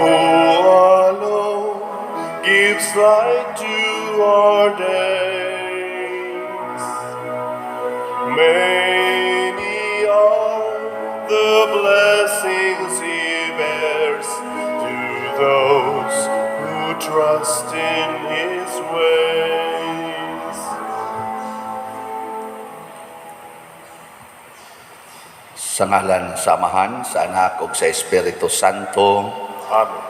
Who alone gives light to our days. Many are the blessings he bears to those who trust in his ways. Sa ngalan sa Amahan, sa Anak ug sa Espiritu Santo. Amen.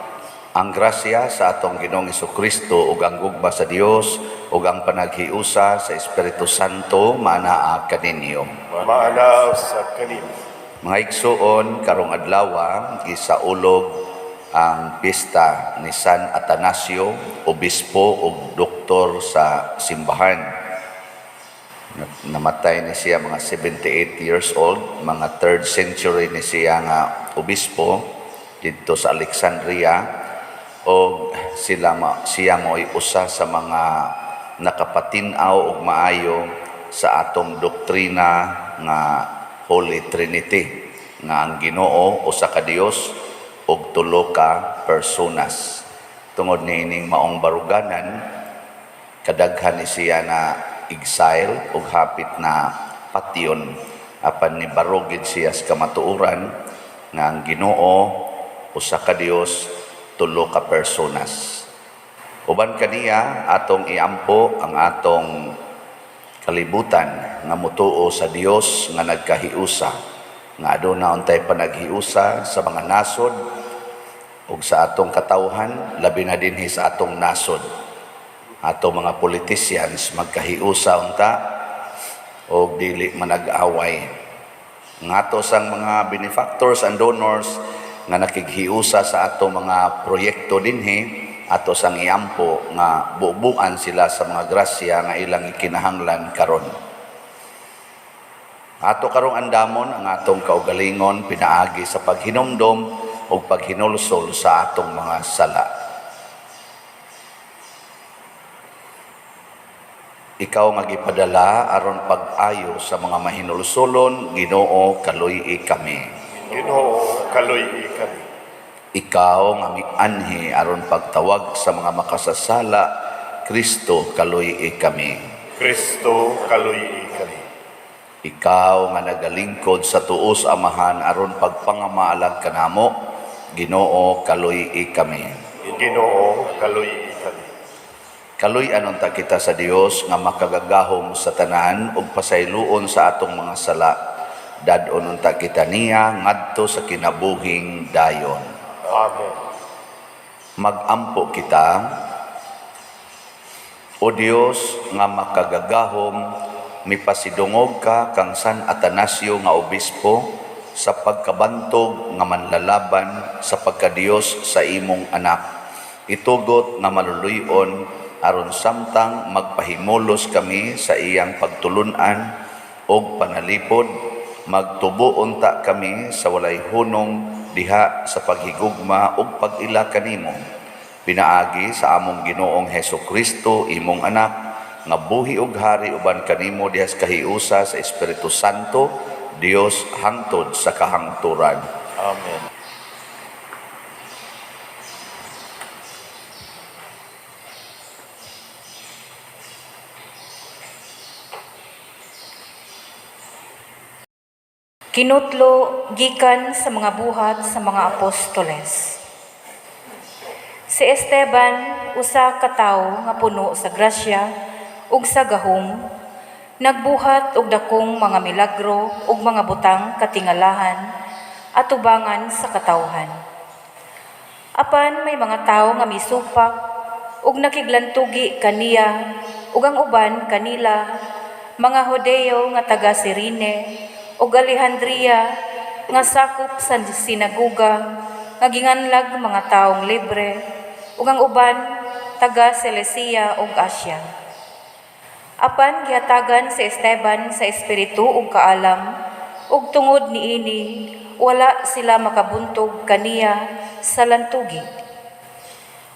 Ang grasya sa atong Ginoong Kristo ug ang gugma sa Dios ug ang panaghiusa sa Espiritu Santo maanaa kaninyo. Maanaa sa kanimo. Mga igsuon, karong adlaw gisaulog ang pista ni San Atanasio, obispo ug doktor sa simbahan. Namatay ni siya mga 78 years old, mga 3rd century ni siya nga obispo didto sa Alexandria, og siya mo'y usa sa mga nakapatin-aw og maayo sa atong doktrina nga Holy Trinity, nga ang Ginoo usa ka Dios ug tulo ka personas. Tungod niining maong baruganan, kadaghan ni siya na exile ug hapit na patyon, apan nibarog gid siya sa kamatuoran nga ang Ginoo usa ka Dios, tulo ka personas. Uban kaniya, atong iampo ang atong kalibutan nga mutuo sa Dios nga nagkahiusa, nga aduna untay panaghiusa sa mga nasod ug sa atong katawhan, labi na dinhi sa atong nasod. Atong mga politicians magkahiusa unta og dili manag-away. Ngato sang mga benefactors and donors nga nakighiusa sa atong mga proyekto dinhi, ato sang iampo nga bubuan sila sa mga grasya nga ilang ikinahanglan karon. Ato karong andamon ang atong kaugalingon pinaagi sa paghinumdom ug paghinulsol sa atong mga sala. Ikaw nga gipadala aron pag-ayo sa mga mahinulsolon, Ginoo, kaluy-i kami. Ginoo, kaluy-i kami. Ikaw nga mianhi aron pagtawag sa mga makasasala, Kristo, kaluy-i kami. Kristo, kaluy-i kami. Ikaw nga nagalingkod sa tuo sa Amahan aron pagpangamaalag kanamo, Ginoo, kaluy-i kami. Ginoo, kaluy-i kami. Kaluy-an unta kita sa Dios nga makagagahom sa tanan ug pasayloon sa atong mga sala. Dad-on unta kita niya ngadto sa kinabuhing dayon. Amen. Magampo kita. O Dios nga makagagahom, mipasidungog ka kang San Atanasio nga obispo sa pagkabantog nga manlalaban sa pagkadiyos sa imong anak. Itugot nga maluluy-on aron samtang magpahimulos kami sa iyang pagtulun-an og panalipod, magtubo unta kami sa walay hunong diha sa paghigugma ug pag-ila kanimo. Pinaagi sa among Ginoong Hesus Kristo, imong anak, nga buhi ug hari uban kanimo diha sa kahiusa sa Espiritu Santo, Dios hangtod sa kahangturan. Amen. Kinutlo gikan sa mga buhat sa mga apostoles. Si Esteban, usa ka tawo nga puno sa grasya ug sa gahom, nagbuhat og dakong mga milagro ug mga butang katingalahan atubangan sa katawhan. Apan may mga tawo nga misupak ug nakiglantugi kaniya ug ang uban kanila, mga Hudeo nga taga Sirene ug Alejandria nga sakop sa sinagoga nga ginganlag mga taong libre, ug ang uban taga Cilicia ug Asia. Apan gihatagan si Esteban sa espiritu ug kaalam, ug tungod niini wala sila makabuntog kaniya sa lantugi.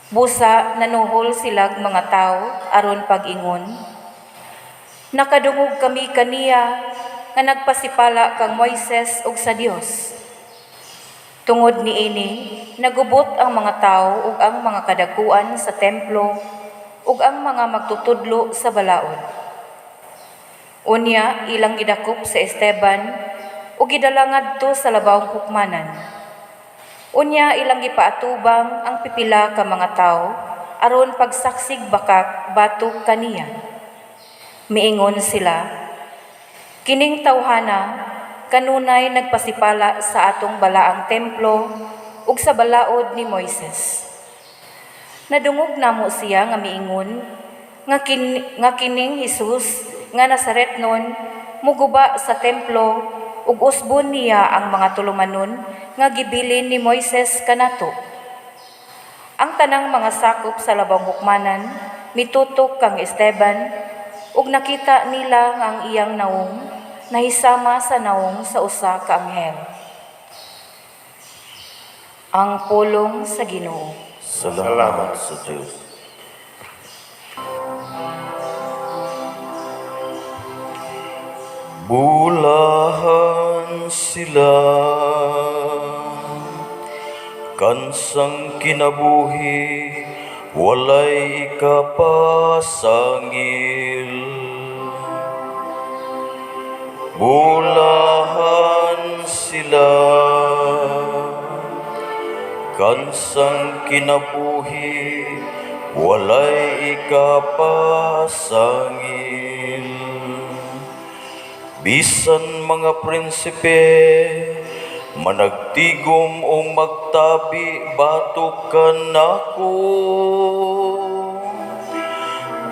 Busa nanuhol silag mga tawo aron pag-ingon, nakadungog kami kaniya nga nagpasipala kang Moises ug sa Dios. Tungod niini, nagubot ang mga tawo ug ang mga kadakuan sa templo ug ang mga magtutudlo sa balaod. Unya ilang gidakop si Esteban ug gidala ngadto sa labawng hukmanan. Unya ilang gipaatubang ang pipila ka mga tawo aron pagsaksig bakak batok kaniya. Miingon sila, "Kining tawhana kanunay nagpasipala sa atong balaang templo ug sa balaod ni Moises. Nadungog namo siya nga miingon nga kining Hesus nga Nazaretnon muguba sa templo ug usbon niya ang mga tulumanon nga gibilin ni Moises kanato." Ang tanang mga sakop sa labawng hukmanan mitutok kang Esteban ug nakita nila nga ang iyang nawong nahisama sa nawong sa usa ka anghel. Ang pulong sa Ginoo. Salamat sa Diyos. Bulahan sila kansang kinabuhi, walay ikapasangil. Bulahan sila kansang kinabuhi, walay ikapasangil. Bisan mga prinsipe managtigom o magtabi batok kanako,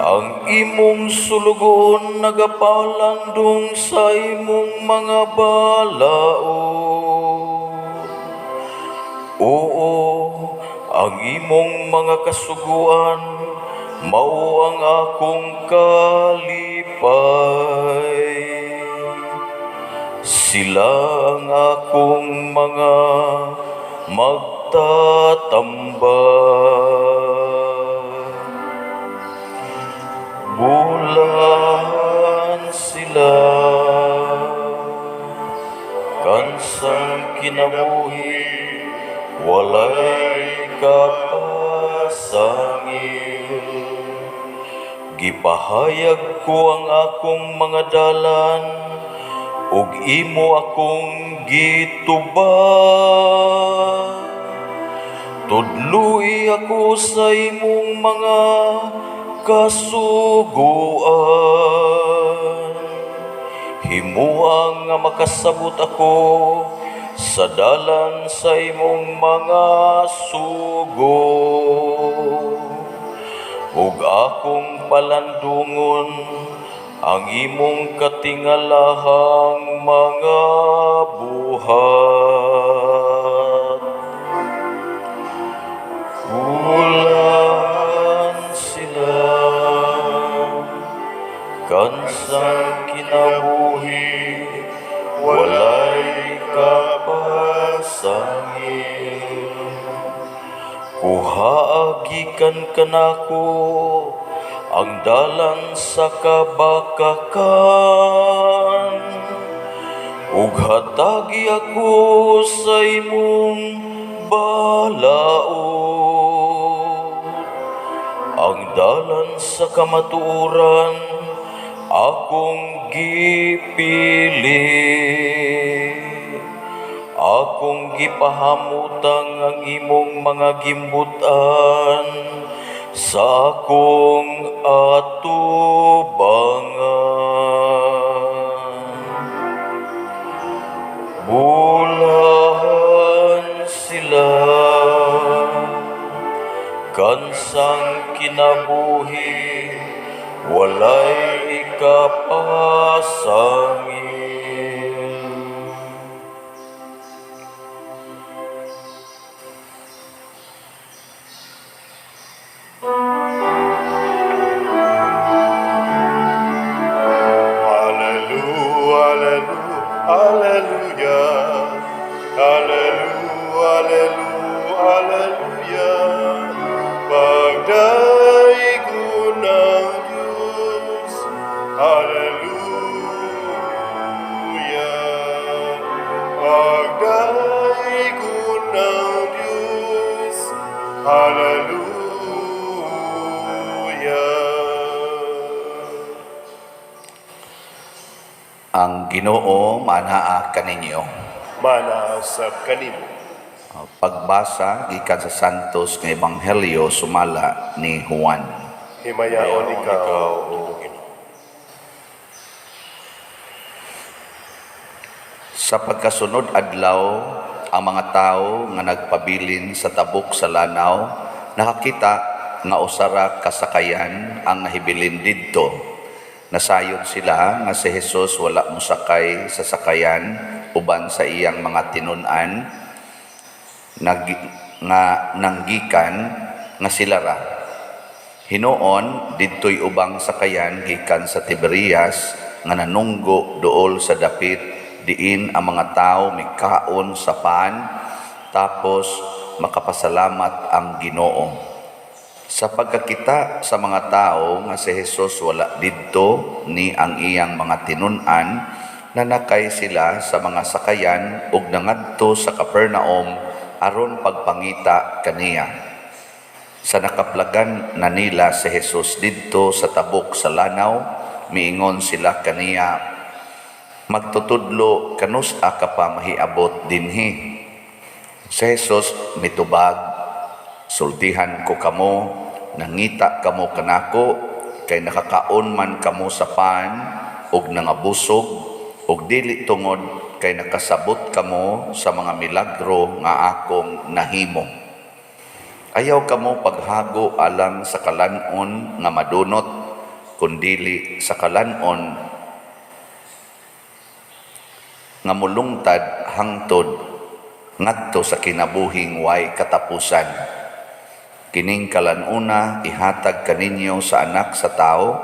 ang imong sulugoon nagapalandong sa imong mga balaod. Oo, ang imong mga kasuguan mao ang akong kalipay. Sila ang akong mga magtatamba. Bulahan sila kansang kinabuhi, walay kapasangil. Gipahayag ko ang akong mga dalan ug imo akong gitubag. Tudloi ako sa imong mga kasuguan. Himuang nga makasabot ako sa dalan sa imong mga sugo. Ug akong palandungon ang imong katingalahang mga buhat. Ulan sila kansang kinabuhi, walay kapasangil. Kuhaa gikan kanako ang dalan sa kabakakan, ug hatagi ako sa imong balaod. Ang dalan sa kamatuoran akong gipili. Akong gipahamutang ang imong mga gimbutan sa akong atubangan. Bulahan sila kansang kinabuhi, walay ikapasangil. Alleluia, alleluia, alleluia, alleluia. Pagdaigon ang Diyos. Alleluia, Hallelujah. Ang Ginoo manaa kaninyo. Manasab kanimo. Pagbasa gikan sa Santos nga Ebanghelyo sumala ni Juan. Himayaon ikaw, O Ginoo. Sa pagkasunod adlaw, ang mga tawo nga nagpabilin sa tabok sa lanaw nakakita nga usa ra ka sakayan ang nahibilin didto. Nasayod sila nga si Jesus wala mosakay sa sakayan uban sa iyang mga tinun-an nga nanggikan nga sila ra. Hinuon didtoy ubang sakayan gikan sa Tiberias nga nanunggo duol sa dapit diin ang mga tawo mikaon sa pan tapos makapasalamat ang Ginoo. Sa pagkakita sa mga tawo nga si Jesus wala didto ni ang iyang mga tinun-an, nanakay sila sa mga sakayan ug nangadto sa Capernaum aron pagpangita kaniya. Sa nakaplagan na nila si Jesus didto sa tabok sa lanaw, miingon sila kaniya, "Magtutudlo, kanus-a ka pa mahiabot dinhi?" Si Jesus mitubag, "Sultihan ko kamo, nangita kamo kanako, kay nakakaon man kamo sa pan ug nangabusog, ug dili tungod kay nakasabot kamo sa mga milagro nga akong nahimo. Ayaw kamo paghago alang sa kalan-on nga madunot, kundili sa kalan-on nga mulungtad hangtod ngadto sa kinabuhing way katapusan. Kining kalan-ona ihatag kaninyo sa Anak sa Tawo,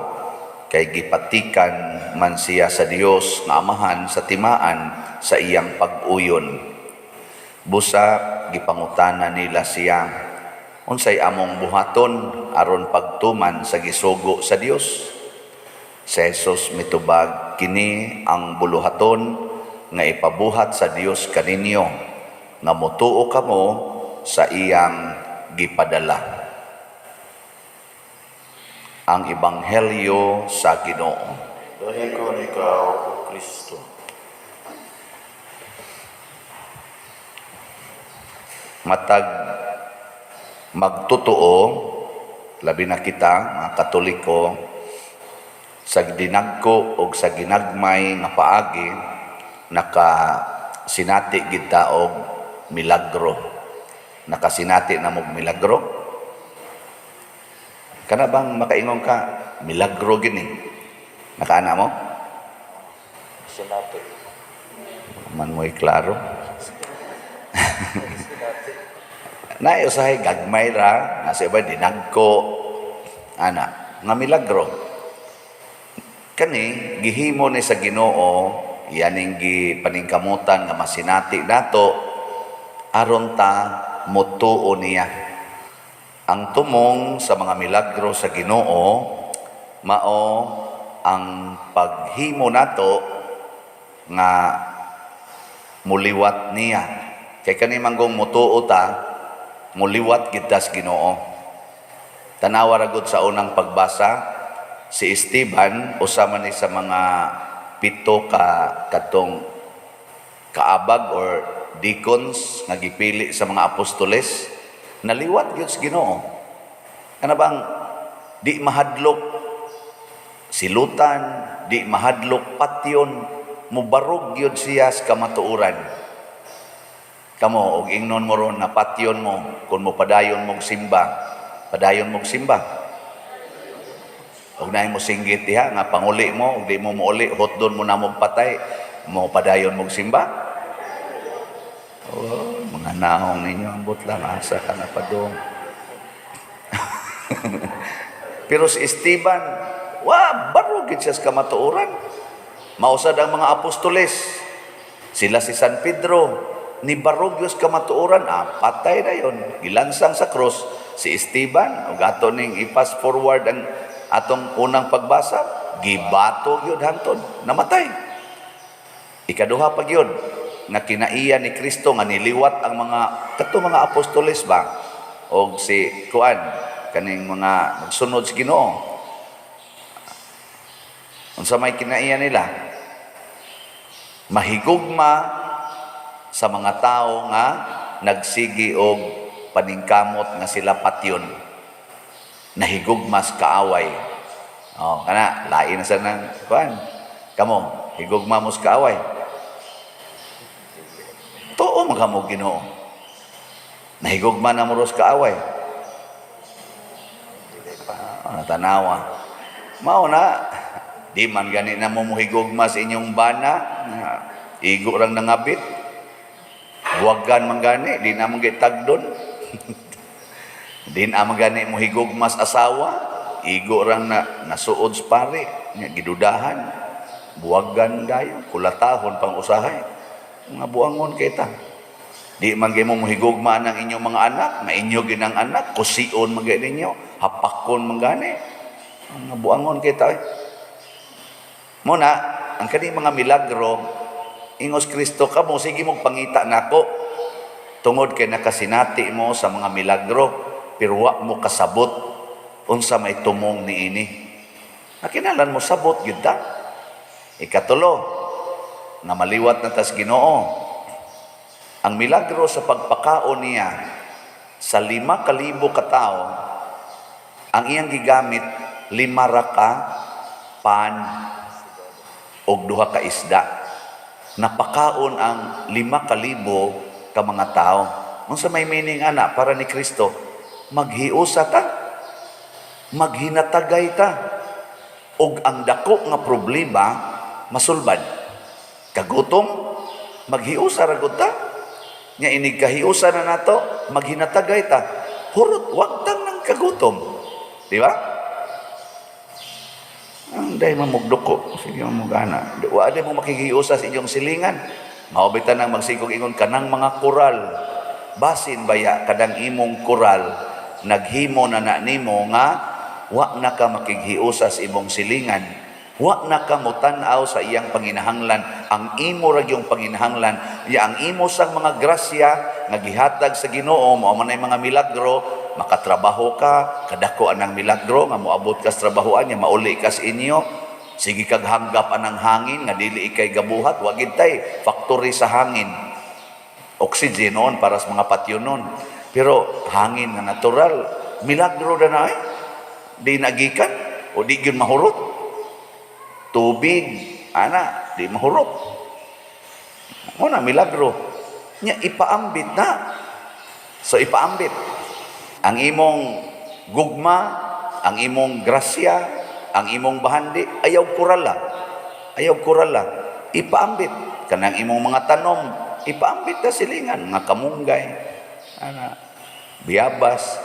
kay gipatikan man siya sa Dios nga Amahan sa timaan sa iyang pag-uyon." Busa gipangutana nila siya, "Unsay among buhaton aron pagtuman sa gisugo sa Dios?" Si Jesus mitubag, "Kini ang buluhaton nga ipabuhat sa Dios kaninyo, nga motuo kamo sa iyang gipadala." Ang Ebanghelyo sa Ginoo. Dahikon ikaw, O Kristo. Matag magtotoo, labi na kita mga Katoliko, sa dinagko og sa ginagmay nga paagi nakasinati gid ta og milagro. Nakasinati na mog milagro? Kana bang makaingon ka milagro gini? Nakaana mo? Sinati. Man mo'y klaro. Na usahay gagmay ra, nasa iba dinagko ana nga milagro. Kani gihimo ni sa Ginoo, yaning gipaningkamutan nga masinati nato aron ta motuo niya. Ang tumong sa mga milagro sa Ginoo mao ang paghimo nato nga muliwat niya. Kay kani manggong motuo ta, muliwat gid ta sa Ginoo. Tanawa ra gud sa unang pagbasa, si Esteban usa man ni sa mga 7 ka katong kaabag or deacons nga gipili sa mga apostoles, naliwat gyud sa Ginoo. Kana bang di mahadlok silutan, di mahadlok patyon, mubarog gyud siya sa kamatuoran. Kamo og ingnon mo ron na patyon mo kung mopadayon mog simba, padayon mog simba. Og naay mo singgit diha nga panguli mo, og di mo mouli, hotdon mo na mog patay, mo padayon mog simba. Oh, mga naong ninyo, ambot lang, asa ka na pa dong. Pero si Esteban, wa, barog gid siya sa kamatuoran. Mausad ang mga apostoles. Sila si San Pedro, ni barog gyud sa kamatuoran, patay na yon. Gilansang sa krus si Esteban, ug ato ning i-fast forward ang atong unang pagbasa, gibato gyud hantod, namatay. Ikaduha pa gyud nga kinaiya ni Kristo nga niliwat ang mga kato mga apostoles ba. Og si kuan kaning mga nagsunod sa Ginoo. Unsa may kinaiya nila? Mahigugma sa mga tao nga nagsigi og paningkamot nga sila patyon. Nahigugma sa kaaway. Oh, kana lain na sa nang kuan. Kamo, higugma mo sa kaaway. Tuo man kamo Ginoo. Nahigugma na mo ro sa kaaway. Ah, tanawa. Mao na, di man gani na mo mohigugma sa inyong bana, na igo rang nangabit. Buwagan man gani, di na mo gitagdon. Di na man gani mo higugma sa asawa, igo rang na nasuod sa pare, nya gidudahan. Buwagan dayon, kulatahon pang usahay. Mga buangon kita. Di man gyud mo mohigugma ng inyong mga anak, nga inyo ginang anak, kusion man gyud ninyo, hapakon man gani. Mga buangon kita. Eh. Muna, ang kaning mga milagro, ingos Kristo kamo, sige mong pangita nako. Tungod kay nakasinati mo sa mga milagro, pero wa mo kasabot unsa may tumong niini. Nakinalan mo sabot gyud ta. Ikatulo, nga maliwat na tas Ginoo. Ang milagro sa pagpakaon niya sa 5,000 ka tawo, ang iyang gigamit 5 ra ka pan og 2 ka isda. Napakaon ang 5,000 ka mga tao. Unsa may meaning ana para ni Kristo? Maghiusa ta, maghinatagay ta, og ang dako nga problema masulbad. Kagutom, maghiusa ra gud ta. Nya inig kahiusa na nato, maghinatagay ta. Hurot, wag tang nang kagutom. Di ba? Ang dahil mamugduko, sige mamugana. Wa di mo makikiusa sa inyong silingan. Mao bitaw nang magsigog ingon kanang mga koral. Basin baya kadang imong koral naghimo na na nimo nga wa na ka makighiusa sa imong silingan. Wa na ka motan-aw sa iyang panginahanglan. Ang imo ra gyung panginahanglan, ya ang imo sang mga grasya nga gihatag sa Ginoo, mao man ay mga milagro, makatrabaho ka, kadako anang milagro nga moabot ka sa trabahoan nya mauli ka sa inyo. Sige kag hanggap anang hangin nga dili ikay gabuhat, wa gid tay factory sa hangin. Oxygen noon para sa mga patyon noon. Pero hangin nga natural, milagro na na ay. Di nagikan o di gyud mahurot. Tubig, ana, di mahurot. Mo na milagro. Nya ipaambit na. So ipaambit ang imong gugma, ang imong grasya, ang imong bahandi, ayaw kurala. Ayaw kurala. Ipaambit kanang imong mga tanom, ipaambit na silingan, mga kamunggay, ana, biyabas,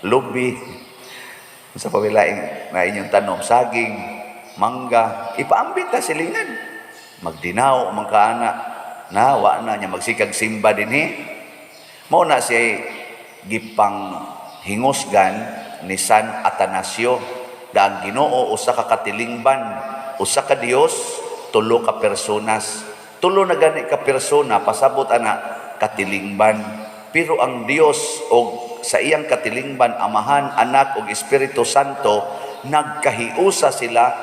lubi, sa pabilaing na inyong tanom, saging, mangga, ipaambit na silingan. Magdinaw man ka ana, na wa na niya magsikag simba dinhi. Mao na siya gipang hingusgan ni San Atanasio da ang Ginoo usa ka katilingban, usa ka Dios, tulo ka personas. Tulo na gani ka persona pasabot ana katilingban. Pero ang Dios og sa iyang katilingban, Amahan, Anak ug Espiritu Santo, nagkahiusa sila,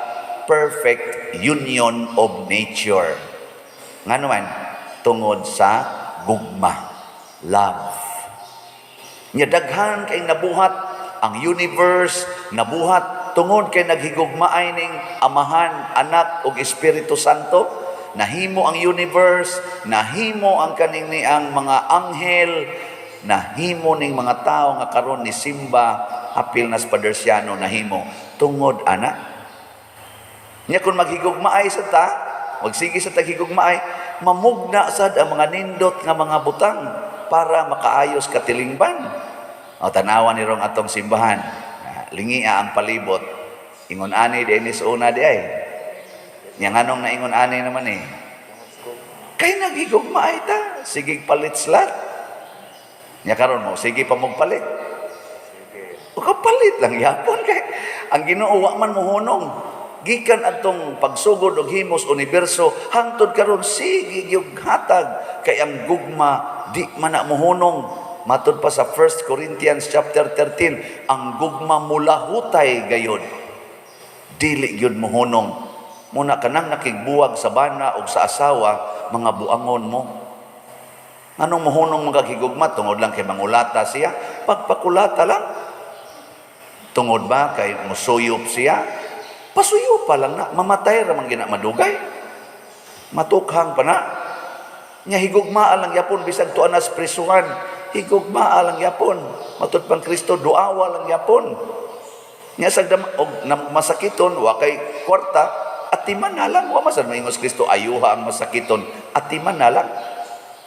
perfect union of nature. Ngano man? Tungod sa gugma, love. Nya daghan kay nabuhat ang universe, nabuhat tungod kay naghigugmaay ning Amahan, Anak ug Espiritu Santo. Nahimo ang universe, nahimo ang kaning ni ang mga anghel, nahimo ning mga tao nga karon ni simba apil na sa Padersiano, nahimo tungod ana. Nya kung maghigugmaay sa ta, magsige sa taghigugmaay, mamugna sad ang mga nindot nga mga butang para makaayos katilingban. O tanawa ni rong atong simbahan. Ah, lingia ang palibot. Ingon ani di ni sa una di ay. Nya nganong naingon ani naman eh. Kay naghigugmaay ta, sige palit slat. Nya karon mo sige pa mogpalit. O kapalit lang yapon kay ang Ginoo wa man mohunong. Gikan atong pagsugod og himos universo hangtod karon sige gyud hatag kay ang gugma di man na mohunong. Matud pa sa 1 Corinthians chapter 13, ang gugma mulahutay gayod. Dili gyud mohunong. Muna kanang nakigbuwag sa bana o sa asawa, mga buangon mo. Anong mohunong mga higugma? Tungod lang kay mangulata siya? Pagpakulata lang. Tungod ba kay musuyop siya? Pasuyo pa lang na. Mamatay ra man gina madugay. Matukhang pa na. Nya higugmaa lang yapon bisag tuan nas prisuhan. Higugmaa lang yapon. Matud pang Kristo, duawa lang yapon. Nya sa og na masakiton wa kay kwarta, atiman na lang. Wa man maingos Kristo ayuha ang masakiton, atiman na lang.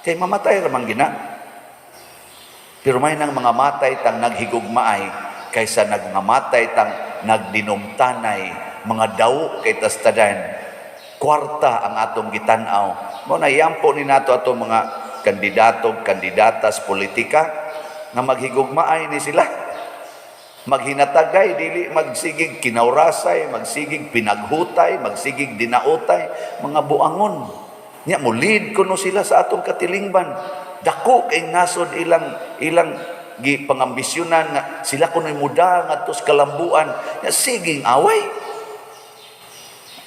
Kay mamatay ra man gina. Pero may nang mga matay tang naghigugmaay kaysa nagmamatay tang nagdinumtanay, mga daw kay tastadan. Kwarta ang atong gitan-aw. Mao na yampo ni nato atong mga kandidato, kandidatas politika nga maghigugmaay ni sila. Maghinatagay, dili magsigig kinaurasay, magsigig pinaghutay, magsigig dinautay, mga buangon. Nya mo lead kuno sila sa atong katilingban. Dako kay nasod ilang ilang gi pangambisyonan nga sila kuno'y muda ngadto sa kalambuan. Nya siging away.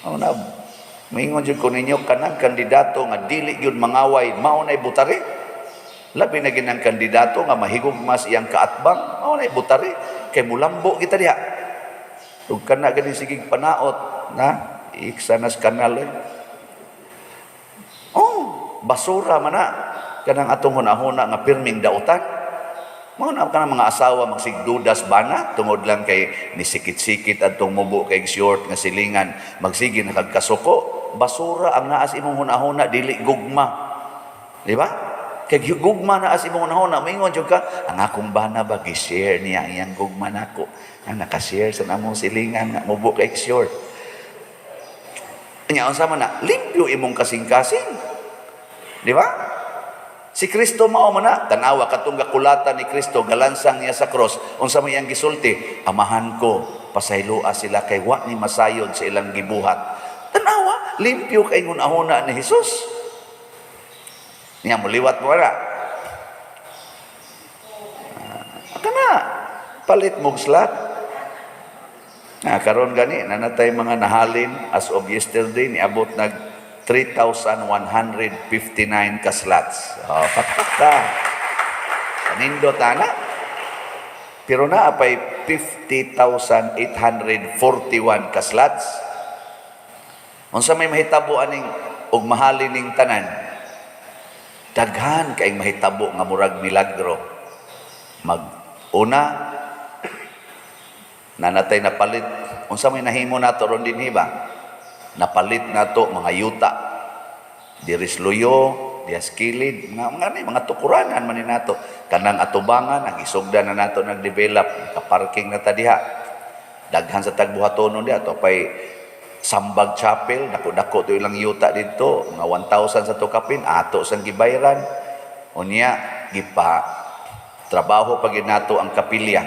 Mao na maingon jud ko ninyo, kanang kandidato nga dili gyud mangaway, mao nay butari. Labi na ginang kandidato nga mahigugma sa iyang kaatbang, mao nay butari kay mulambo kita diha. Ug kana gani sigig panaot na iksa nas kanal oy. Oh, basura man na kanang atong hunahuna nga pirming dautan. Mao na kanang mga asawa magsigdudas bana tungod lang kay nisikit-sikit adtong mubo kay short nga silingan, magsige na kag kasuko. Basura ang naa sa imong hunahuna, dili gugma. Di ba? Kay gugma naa sa imong hunahuna, maingon jud ka, ang akong bana ba gi-share niya ang iyang gugma nako. Ang naka-share sa namong silingan nga mubo kay short. Nya unsa man na? Limpyo imong kasing-kasing. Di ba? Si Kristo mao man na, tanawa katong gakulata ni Kristo, galansang niya sa cross, unsa may iyang gisulti? "Amahan ko, pasayloa sila kay wa ni masayod sa ilang gibuhat." Tanawa, limpyo kay hunahuna ni Jesus. Niya muliwat mo na. Ah, kana palit mog slot. Na karon gani nanatay mga nahalin as of yesterday, niabot nag 3,159 ka slots. Oh, pakpak ta. Kanindot ana. Pero naa pay 50,841 ka slots. Unsa may mahitabo aning og mahalin ning tanan? Daghan kay mahitabo nga murag milagro. Mag una nanatay napalit. Unsa may nahimo nato ron dinhi ba? Napalit nato mga yuta diri sa Luyo, dihas kilid, mga ni, mga tukuranan man ni nato. Kanang atubangan, nagisugdan na nato nag-develop, nakaparking na ta diha. Daghan sa tagbuhatonon diha, to pay Sambag Chapel, dako-dako to ilang yuta dito, mga 1,000 sa tukapin, ato sang gibayran. Unya, gipa trabaho pag nato ang kapilya.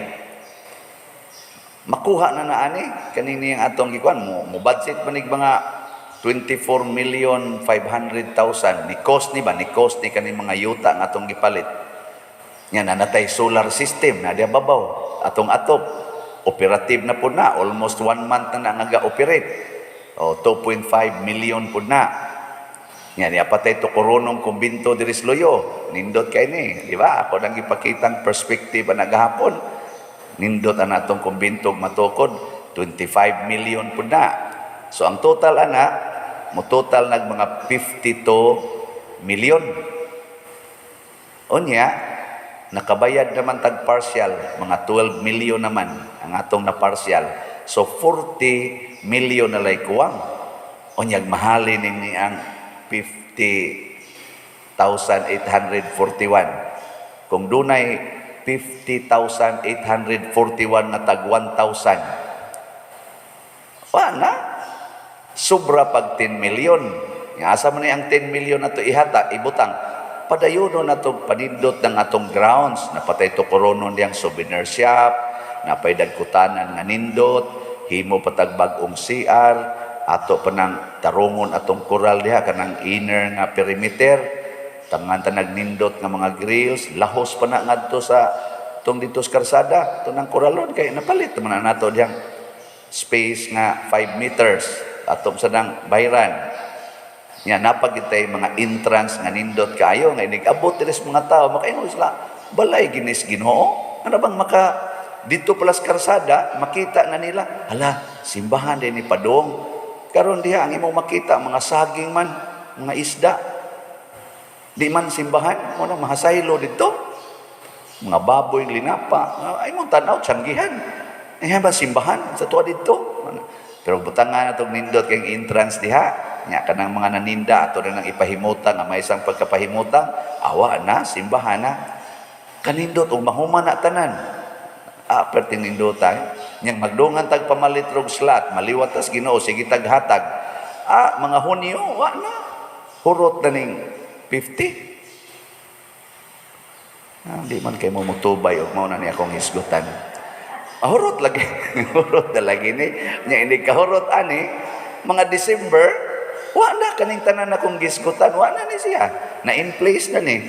Makuha na na ani kanini ang atong gikuan mo mo budget manig mga 24 million 500,000 ni cost ni ba, ni cost ni kani mga yuta nga atong gipalit. Nya nanatay solar system na diya babaw atong atop, operative na pud na, almost one month na na nga operate o, 2.5 million pud na. Nya niya patay to koronong kumbinto diri sa Luyo, nindot kay ni, di ba? Ako nang gipakitang perspective ana gahapon. Nindot ang atong kumbinto matukod, 25 million pud na. So ang total ana mo total nag mga 52 million. Unya nakabayad naman tag partial, mga 12 million naman ang atong na partial. So 40 million na lay kuwang. Unyag mahalin ni ang 50,841. Kung dunay 50,841 na tag 1,000, wa na. Sobra pag 10 million. Asa man ni ang 10 million na to ihata, ibutang? Padayono na to panindot ng atong grounds. Napatay to koronon diyang souvenir shop, napay dagkutanan nga nindot, himo patag bag-ong CR, ato pa nang tarungon atong koral diha kanang inner nga perimeter. Tangan ta nagnindot nga mga grills, lahos pa na ngadto sa tong dito sa karsada, tunang koralon kay napalit man na nato diyang space nga 5 meters atong sa nang bayran. Nya napagitay mga entrance nga nindot kaayo nga inig abot diri sa mga tao makaingon sila, "Balay ginis Ginoo." Ano bang maka dito pala sa karsada makita na nila, "Hala, simbahan din ni Padong." Karon diha ang imong makita mga saging man, mga isda. Di man simbahan, mo na mahasaylo dito. Mga baboy linapa, ay mong tanaw tiyanggihan. Eh ba simbahan sa tuwa dito? Pero butangan na tong nindot kay entrance diha. Nya kanang mga naninda ato na nang ipahimutang nga may isang pagkapahimutang, awa na simbahan na. Kanindot og mahuman na tanan. Ah, perting nindotay. Nyang magdungan tag pamalit rog slot, maliwat tas Ginoo sige taghatag. Ah, mga Hunyo wa na. Hurot na ning 50. Ah, di man kay mo mutubay og mao na ni akong hisgutan. Ah, hurot lagi. Hurot na lagi ni. Nya ini kahurot ani mga December, wa na kaning tanan akong gisgutan, wa na ni siya. Na in place na ni.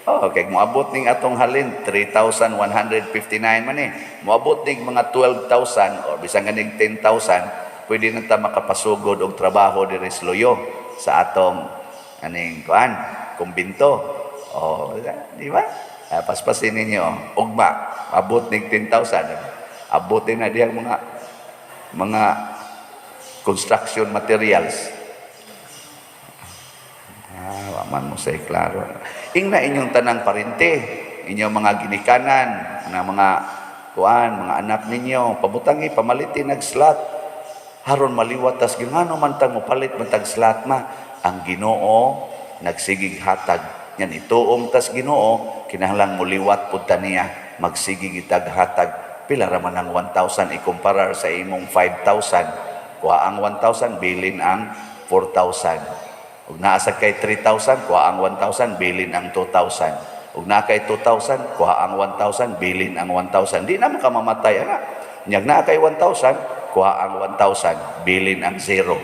Oh, kay moabot ning atong halin 3,159 man ni. Moabot ning mga 12,000 or bisan ganing 10,000, pwede na ta makapasugod og trabaho diri sa Luyo sa atong aning kuan, kumbinto. Oh, di ba? Ah, paspasin ninyo, ugma, abot ning 10,000. Abotin na diyang mga construction materials. Ah, wa man mo say klaro. Ingna inyong tanang parente, inyong mga ginikanan, na mga kuan, mga anak ninyo, pabutangi, pamalitin nag slot. Haron maliwat tas ngano man tang mopalit man tag slot ma, ang Ginoo nagsigig hatag. Yan ituom tas Ginoo, kinahanglan moliwat pud ta niya, magsigig itag hatag. Pila ra man ang 1,000 ikumparar sa imong 5,000? Kuha ang 1,000, bilin ang 4,000. Ug naa sa kay 3,000, kuha ang 1,000, bilin ang 2,000. Ug naa kay 2,000, kuha ang 1,000, bilin ang 1,000. Di na makamamatay ana. Nyag naa kay 1,000, kuha ang 1,000, bilin ang 0.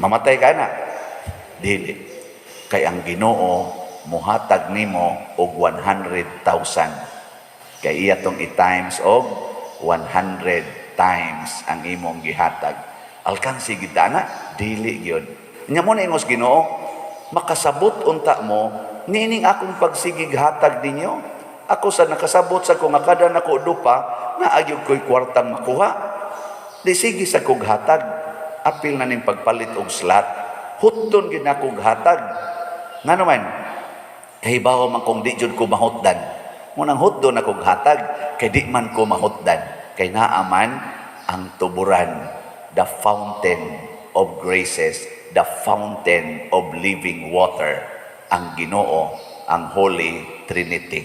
Mamatay ka na? Dili. Kay ang Ginoo muhatag nimo og 100,000. Kay iya tong i-times og 100 times ang imong gihatag. Alkansi gid na, dili gyud. Nya mo na ingos Ginoo, makasabot unta mo niining akong pagsigig hatag ninyo. Ako sa nakasabot sa ko nga kada nako dupa, naa gyud ko'y kwartang makuha. Di sige sa kog hatag, apil na ning pagpalit og slot. Hutton gid na kog hatag. Ngano man? Kahibaw man kung di jud ko mahutdan. Munang hutdon akong hatag, kay di man ko mahutdan. Kay naa man ang tuburan, the fountain of graces, the fountain of living water, ang Ginoo, ang Holy Trinity.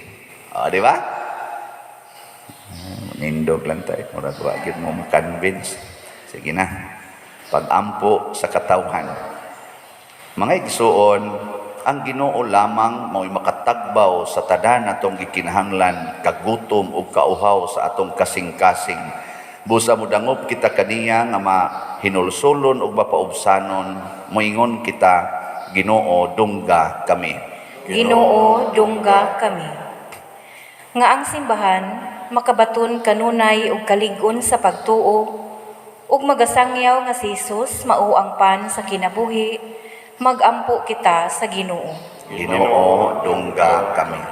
O, di ba? Ah, nindog lang tayo. Murag wa gyud mo ma-convince. Sige na. Pag-ampo sa katawhan. Mga igsuon, ang Ginoo lamang mao'y makatagbaw sa tanan atong gikinahanglan, kagutom ug kauhaw sa atong kasing-kasing. Busa modangop kita kaniya nga mahinulsulon ug mapaubsanon, moingon kita, "Ginoo, dungga kami." Ginoo, dungga kami. Nga ang simbahan makabaton kanunay og kalig-on sa pagtuo ug magasangyaw nga si Jesus mao ang pan sa kinabuhi, magampo kita sa Ginoo. Ginoo, dungga kami.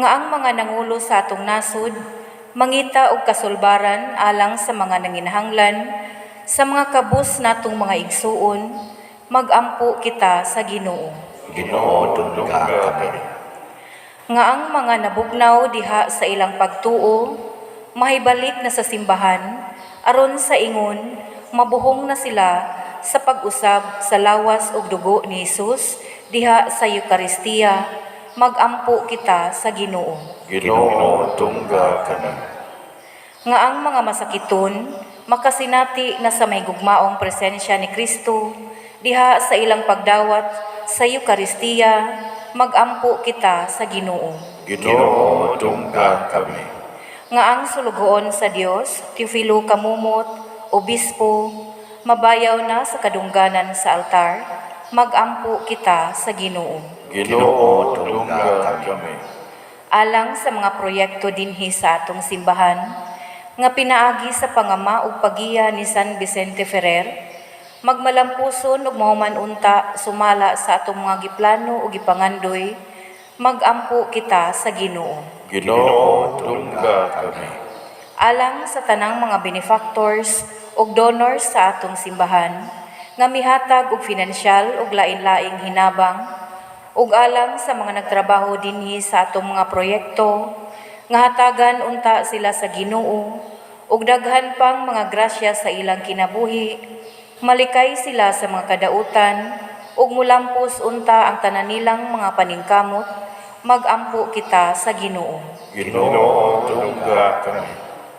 Nga ang mga nangulo sa atong nasod mangita og kasulbaran alang sa mga nanginahanglan sa mga kabus natong mga igsuon, magampo kita sa Ginoo. Ginoo, dungga kami. Nga ang mga nabugnaw diha sa ilang pagtuo mahibalik na sa simbahan aron sa ingon mabuhong na sila sa pag-usab sa lawas ug dugo ni Hesus diha sa Eukaristiya, magampo kita sa Ginoo. Ginoo, dungga kami. Nga ang mga masakiton makasinati na sa mahigugmaong presensya ni Kristo diha sa ilang pagdawat sa Eukaristiya, magampo kita sa Ginoo. Ginoo, dungga kami. Nga ang sulugoon sa Dios, Teofilo Camomot, obispo, mabayaw na sa kadungganan sa altar, Magampo kita sa Ginoo. Ginoo, dungga kami. Alang sa mga proyekto dinhi sa atong simbahan nga pinaagi sa pangama ug pagiya ni San Vicente Ferrer, magmalampuson ug mahuman unta sumala sa atong mga giplano ug gipangandoy, magampo kita sa Ginoo. Ginoo, dungga kami. Alang sa tanang mga benefactors ug donors sa atong simbahan nga mihatag og finansyal ug lain-laing hinabang, ug alang sa mga nagtrabaho dinhi sa atong mga proyekto nga hatagan unta sila sa Ginoo ug daghan pang mga grasya sa ilang kinabuhi, malikay sila sa mga kadautan ug mulampos unta ang tanan nilang mga paningkamot, magampo kita sa Ginoo. Ginoo, dungga kami.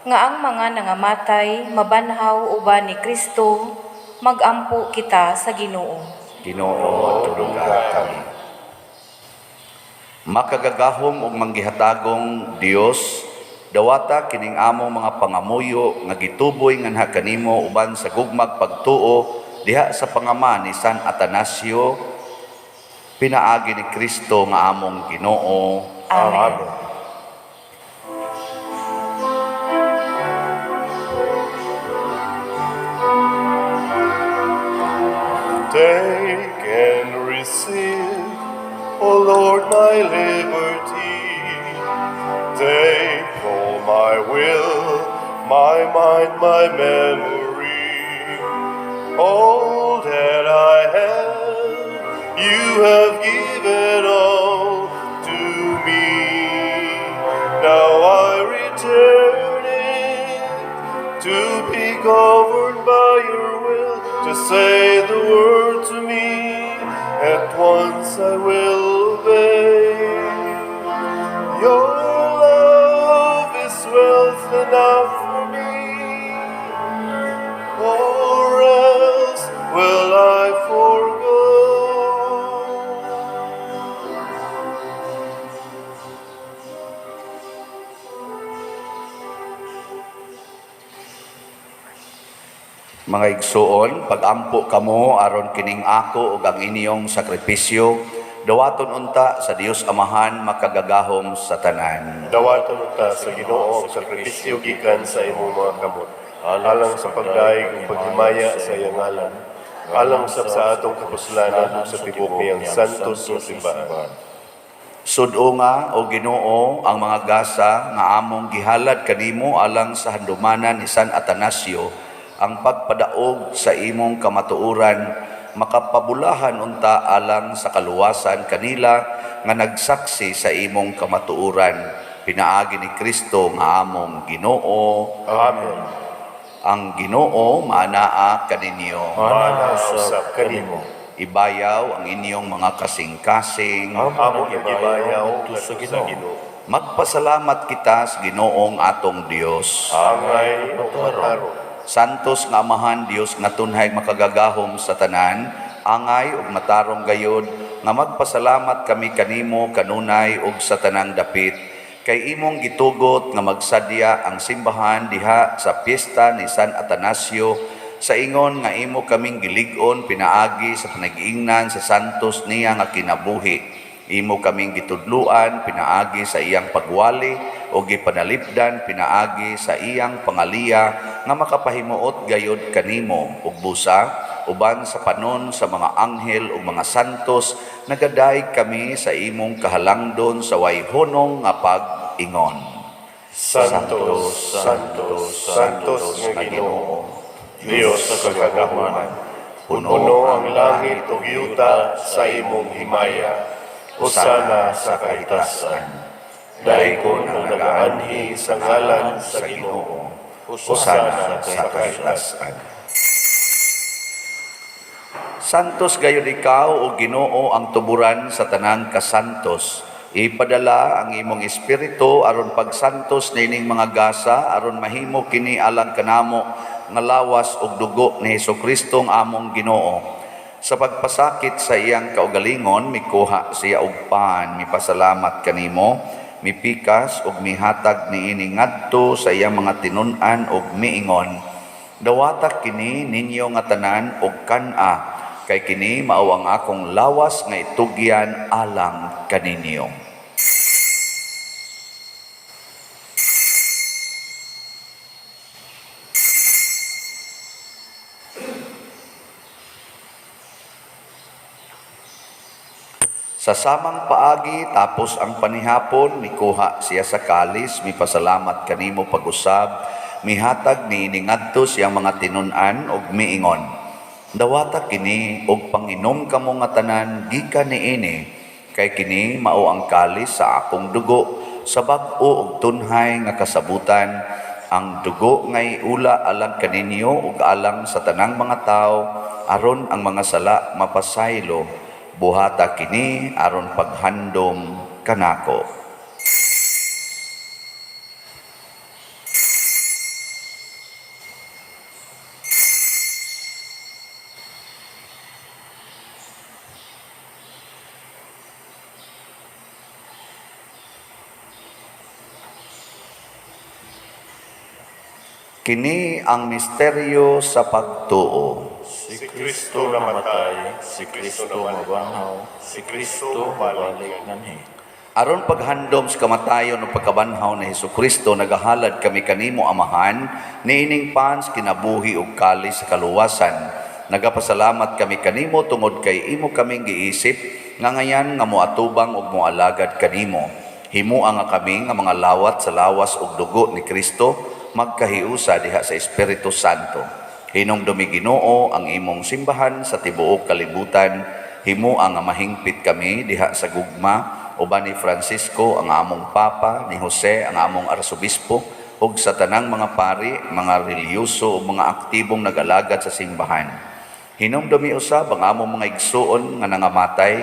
Nga ang mga nangamatay mabanhaw uban ni Kristo, magampo kita sa Ginoo. Ginoo, dungga kami. Makagagahom ug manggihatagong Dios, dawata kining among mga pangamuyo nga gituboy nganha kanimo uban sa gugmag pagtuo diha sa pangama ni San Atanasio, pinaagi ni Kristo nga among Ginoo. Amen. Amen. Take and receive, O Lord, my liberty. Take all my will, my mind, my memory. All that I have, you have given all to me. Now I return it to be governed by your will, to say the word to me, at once I will obey. Your love is wealth enough for me, or else will I forego. Mga igsuon, pagampo kamo aron kining ako ug ang inyong sakripisyo, dawaton unta sa Dios Amahan makagagahom sa tanan. Dawaton unta sa Ginoo ang sakripisyo gikan sa imong mga kamot, alang sa pagdayeg ug paghimaya sa iyang ngalan, alang sab sa atong kapuslanan ug sa tibuok niyang santos nga simbahan. Sud-onga o Ginoo ang mga gasa nga among gihalad kanimo alang sa handumanan ni San Atanasio, ang pagpadaog sa imong kamatuoran makapabulahan unta alang sa kaluwasan kanila nga nagsaksi sa imong kamatuoran, pinaagi ni Kristo nga among Ginoo. Amen. Ang Ginoo maanaa kaninyo. Maana usab kanimo. Ibayaw ang inyong mga kasing-kasing. Amo gibayaw ngadto sa Ginoo. Magpasalamat kita sa Ginoong atong Dios. Angay ug matarong. Santos nga Amahan, Dios nga tunhay makagagahom sa tanan, angay ug matarong gayod nga magpasalamat kami kanimo kanunay ug sa tanang dapit, kay imong gitugot nga magsadya ang simbahan diha sa piyesta ni San Atanasio, sa ingon nga imo kaming gilig-on pinaagi sa panag-iingnan sa santos niya nga kinabuhi. Imo kaming gitudluan pinaagi sa iyang pagwali o gipanalipdan pinaagi sa iyang pangaliya nga makapahimuot gayod kanimo ug busa uban sa panon sa mga anghel ug mga santos nagadayeg kami sa imong kahalangdon sa way hunong nga pag-ingon. Santos, Santos, Santos nga Ginoo, Dios sa kagahuman. Puno ang langit ug yuta sa imong himaya. Hosana sa kahitasan. Daygon ang nagaanhi sa ngalan sa Ginoo. Hosana sa kahitasan. Santos gayud ikaw o Ginoo ang tuburan sa tanang kasantos. Ipadala ang imong espiritu aron pagsantos nining mga gasa aron mahimo kini alang kanamo nga lawas ug dugo ni Hesukristo ang among Ginoo. Sa pagpasakit sa iyang kaugalingon, mikuha siya og pan, mipasalamat kanimo, mipikas ug mihatag niini ngadto sa iyang mga tinun-an ug miingon: Dawata kini ninyo nga tanan og kan-a, Kay kini mao ang akong lawas nga itugyan alang kaninyo. Sa samang paagi, tapos ang panihapon, mikuha siya sa kalis, mipasalamat kanimo pag-usab, mihatag niini ngadto sa iyang mga tinun-an ug miingon: "Dawata kini ug panginom kamo nga tanan gikan niini, kay kini mao ang kalis sa akong dugo sa bag-o ug tunhay nga kasabutan, ang dugo nga iula alang kaninyo ug alang sa tanang mga tawo aron ang mga sala mapasaylo. Buhata kini aron paghandom kanako." Kini ang misteryo sa pagtuo. Si Kristo namatay, si Kristo mabanhaw, si Kristo mobalik nganhi. Aron paghandom sa kamatayon ug pagkabanhaw ni Hesukristo, nagahalad kami kanimo, Amahan, niining pan sa kinabuhi ug kalis sa kaluwasan. Nagapasalamat kami kanimo tungod kay imo kaming giisip nga ngayan nga moatubang ug moalagad kanimo. Himoa nga kami nga mga lawat sa lawas ug dugo ni Kristo magkahiusa diha sa Espiritu Santo. Hinumdumi, Ginoo, ang imong simbahan sa tibuok kalibutan. Himoa nga mahingpit kami diha sa gugma uban ni Francisco ang among Papa, ni Jose ang among Arsobispo, ug sa tanang mga pari, mga relihiyoso ug mga aktibong nag-alagad sa simbahan. Hinumdumi usab ang among mga igsuon nga nangamatay,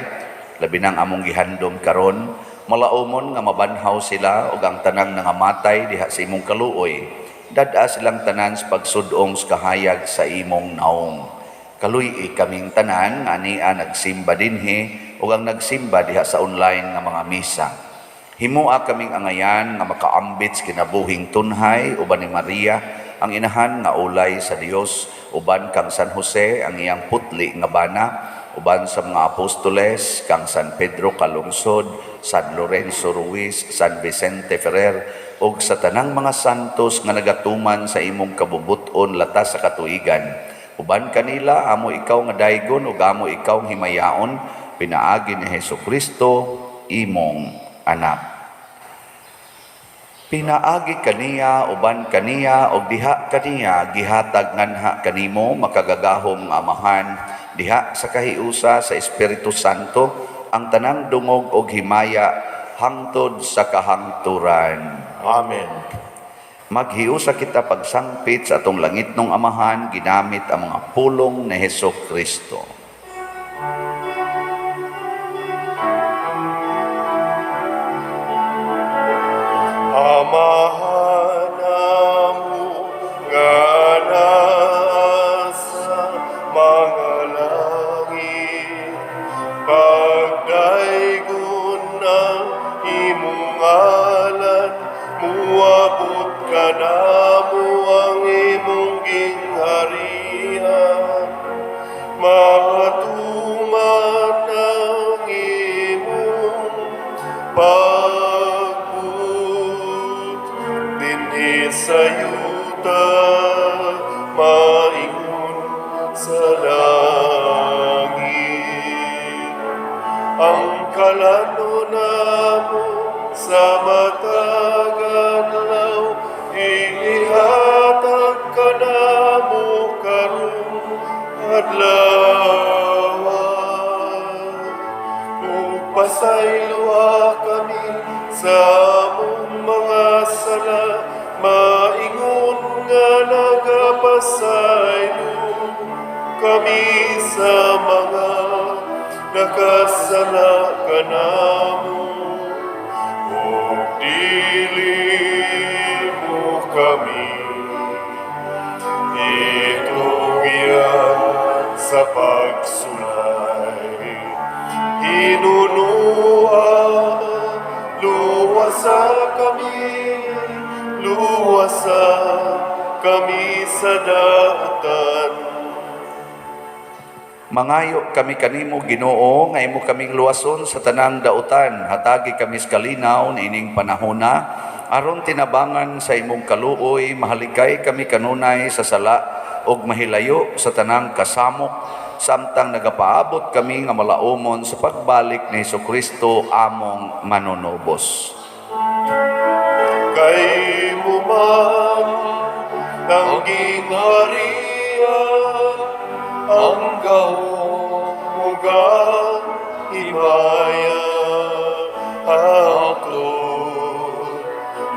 labi nang among gihandom karon, malaumon nga mabanhaw sila ug ang tanang nangamatay diha sa imong kaluoy. Dad-a silang tanan sa pagsudong sa kahayag sa imong naong. Kaluy-i kaming tanan nga ania nagsimba dinhi ug ang nagsimba diha sa online nga mga misa. Himoa kaming angayan nga makaambit sa kinabuhing tunhay uban ni Maria ang inahan nga ulay sa Dios, uban kang San Jose ang iyang putli nga bana, uban sa mga apostoles kang San Pedro Calungsod, San Lorenzo Ruiz, San Vicente Ferrer ug sa tanang mga santos nga nagatuman sa imong kabubut-on latas sa katuigan. Uban kanila amo ikaw nga daygon ug amo ikaw himayaon pinaagi ni Hesukristo imong anak. Pinaagi kaniya, uban kaniya ug diha kaniya, gihatag nganha kanimo, makagagahom nga Amahan, diha sa kahiusa sa Espiritu Santo, ang tanang dungog og himaya hangtod sa kahangturan. Amen. Maghiusa kita pagsangpit sa atong langitnong Amahan ginamit ang mga pulong ni Heso Kristo. Amahan namo nga naa sa mga langit, pagdaygon ang imong ngalan, muabot kanamo ang imong gingharian, matuman ang imong pagbuot dinhi sa yuta maingon sa langit. Ang kalan-on namo sa matag adlaw ihatag kanamo karong adlaw. Ug pasayloa kami sa among mga sala, maingon nga nagapasaylo kami sa mga nakasala kanamo. Ug dili mo kami itugyan sa pagsulay. Hinunoa, luwasa kami, luwasa kami sa dautan. Mangayo kami kanimo, Ginoo, nga imo kaming luwason sa tanang dautan. Hatagi kami sa kalinaw niining panahona aron tinabangan sa imong kaluoy mahalikay kami kanunay sa sala ug mahilayo sa tanang kasamok samtang nagapaabot kami nga malaumon sa pagbalik ni Hesukristo among manunubos. Kay mo man ang gingharian, ang gahom ug ang himaya, hangtod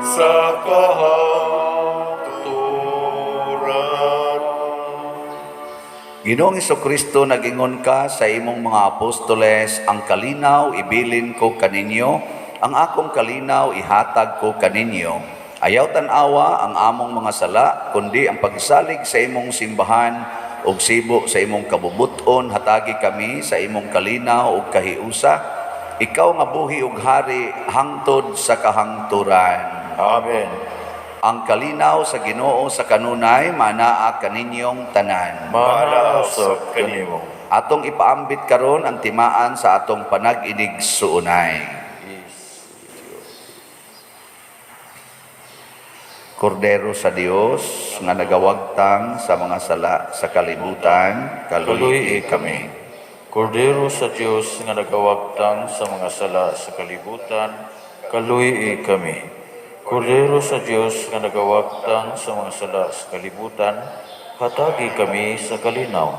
sa kahangturan. Ginoong Kristo, nag-ingon ka sa imong mga apostoles, "Ang kalinaw ibilin ko kaninyo, ang akong kalinaw ihatag ko kaninyo. Ayaw tan-awa ang among mga sala, kundi ang pagsalig sa imong simbahan ug sibo sa imong kabubut-on, hatagi kami sa imong kalinaw ug kahiusa. Ikaw nga buhi ug hari hangtod sa kahangturan." Amen. Ang kalinaw sa Ginoo sa kanunay manaa kaninyong tanan. Maanaa usab kanimo. Atong ipaambit karon ang timaan sa atong panag-inig-suunay. Kordero sa Dios nga nagawagtang sa mga sala sa kalibutan, Kaluy kaluy kami. Kordero sa Dios nga nagawagtang sa mga sala sa kalibutan, kaluy kami. Kordero sa Dios nga nagawagtang sa mga sala sa kalibutan, hatagi kami sa kalinaw.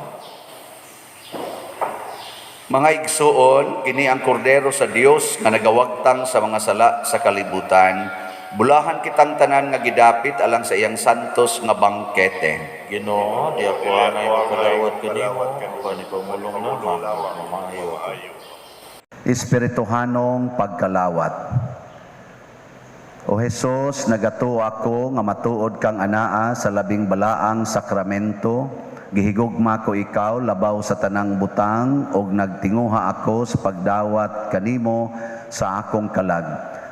Mga igsuon, kini ang kordero sa Dios nga nagawagtang sa mga sala sa kalibutan. Bulahan kitang tanan nga gidapit alang sa iyang santos nga bangkete. Ginoo, di ako angay makadawat kanimo, apan ipamulong lamang, mamaayo ako. Espirituhanong pagkalawat. O Hesus, nagatuo ako nga matuod kang anaa sa labing balaang sakramento. Gihigugma ko ikaw labaw sa tanang butang ug nagtinguha ako sa pagdawat kanimo sa akong kalag.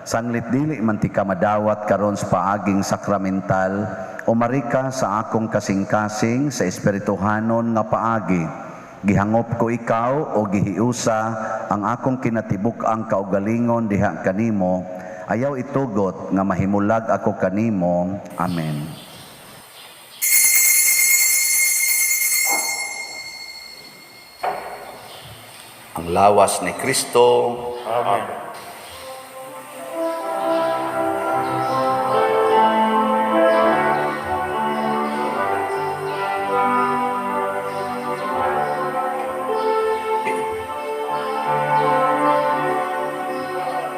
Sanglit dili man tika madawat karon sa paaging sakramental, umari ka sa akong kasing-kasing sa espirituhanon nga paagi. Gihangop ko ikaw o gihiusa ang akong kinatibuk-ang kaugalingon diha kanimo. Ayaw itugot nga mahimulag ako kanimo. Amen. Ang lawas ni Kristo. Amen.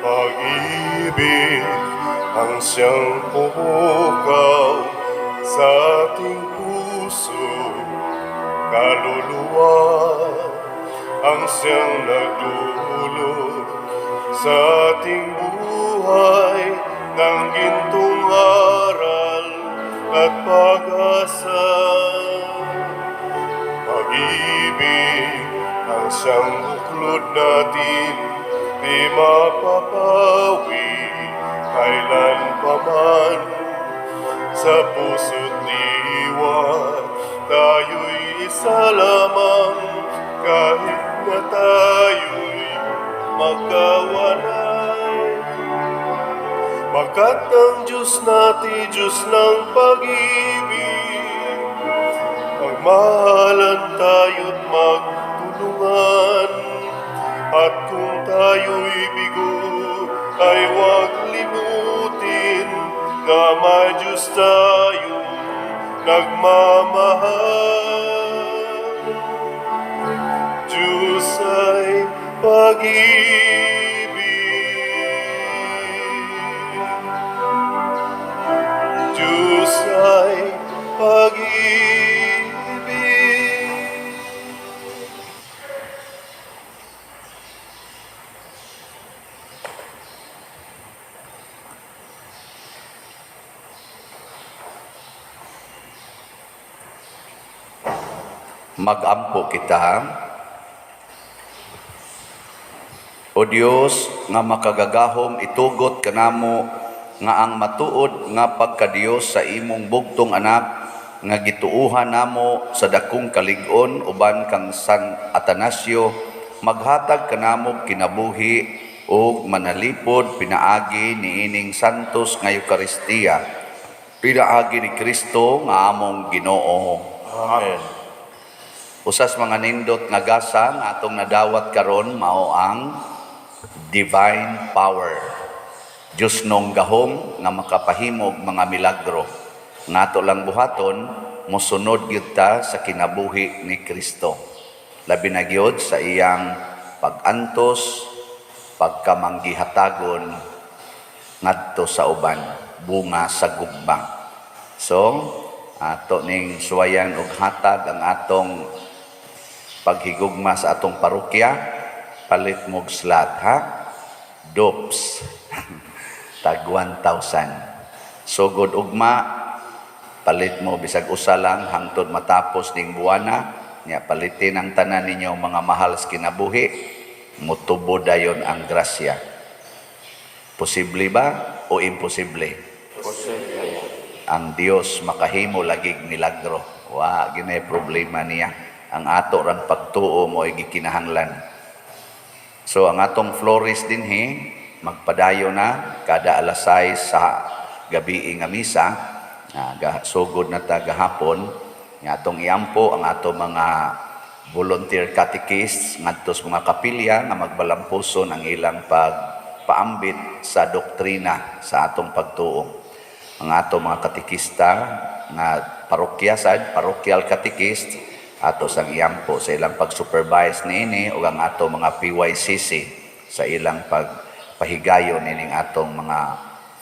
Pag-ibig ang siyang pumukaw sa ating puso, kaluluwa ang siyang nagdulot sa ating buhay ng gintong aral at pag-asa. Pag-ibig ang siyang buklod natin, di mapapawi kailan pa man. Sa puso't diwa, tayo'y isa lamang, kahit na tayo'y magkawanay. Pagkat ang Diyos natin, Diyos ng pag-ibig, magmahalan tayo't magtulungan. At kung tayo'y bigo, ay huwag limutin na may Diyos tayong nagmamahal. Diyos ay pag-ibig. Diyos ay pag-ibig. Magampo kita. O Dios nga makagagahom, itugot kanamo nga ang matuod nga pagkadiyos sa imong bugtong anak nga gituuhan namo sa dakong kalig-on uban kang San Atanasio, maghatag kanamo kinabuhi ug manalipod pinaagi niining santos nga Eukaristiya, pinaagi ni Kristo nga among Ginoo. Amen. Usas mga nindot nga gasa nga atong nadawat karon mao ang divine power. Diyos nong gahom nga makapahimog mga milagro. Nga ato lang buhaton, mosunod gyud ta sa kinabuhi ni Kristo. Labi na gyud sa iyang pag-antos, pagkamanggihatagon ngadto sa uban, bunga sa gugma. So, ato ning suwayan og hatag ang atong paghigugma sa atong parokya, palit mo'g slot, ha? Dops. Tag 1,000. Sugod ugma, palit mo bisag usa lang hangtod matapos ning buwana, nya palitin ang tanan ninyo mga mahal sa kinabuhi, mutubo dayon ang grasya. Posible ba o imposible? Posible. Ang Dios makahimo lagig milagro. Wa ginay problema niya. Ang ato rang pagtuo mo ay gikinahanglan. So ang atong flores dinhi magpadayo na kada alas 6 sa gabi nga misa, sugod na ta gahapon nga atong iampo ang ato mga volunteer catechists ngadto sa mga kapilya nga magbalampuson ang ilang pagpaambit sa doktrina sa atong pagtuo. Ang ato mga katekista nga parokya sad, parochial catechist, ato sang iampo sa ilang pag-supervise niini ug ang ato mga PYCC sa ilang pagpahigayon nining atong mga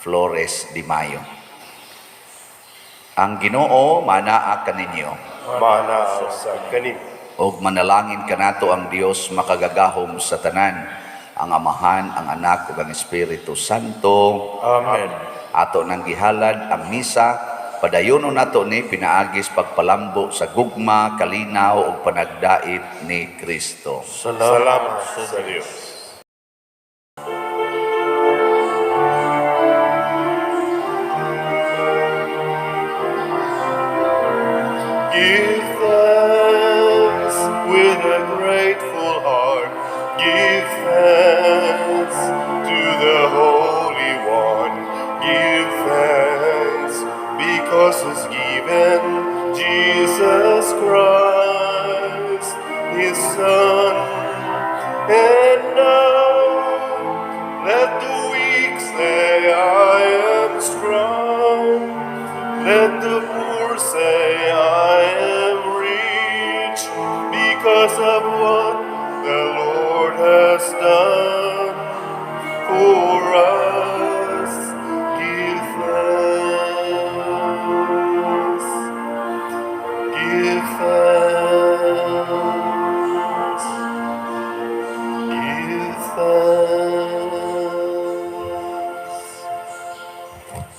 Flores de Mayo. Ang Ginoo manaa kaninyo. Mana sa kanimo. Ug manalangin kanato ang Dios makagagahom sa tanan, ang Amahan, ang Anak ug ang Espiritu Santo. Amen. Ato nang gihalad ang misa, padayonon nato ni pinaagis pagpalambo sa gugma, kalinaw ug panagdait ni Kristo. Salamat, Salamat sa Dios. Give thanks with a grateful heart. Give thanks to the Holy One. Give thanks because He's given Jesus Christ, His Son. And now let the weak say, "I am strong." Let the poor say, "I am rich," because of what the Lord has done for us.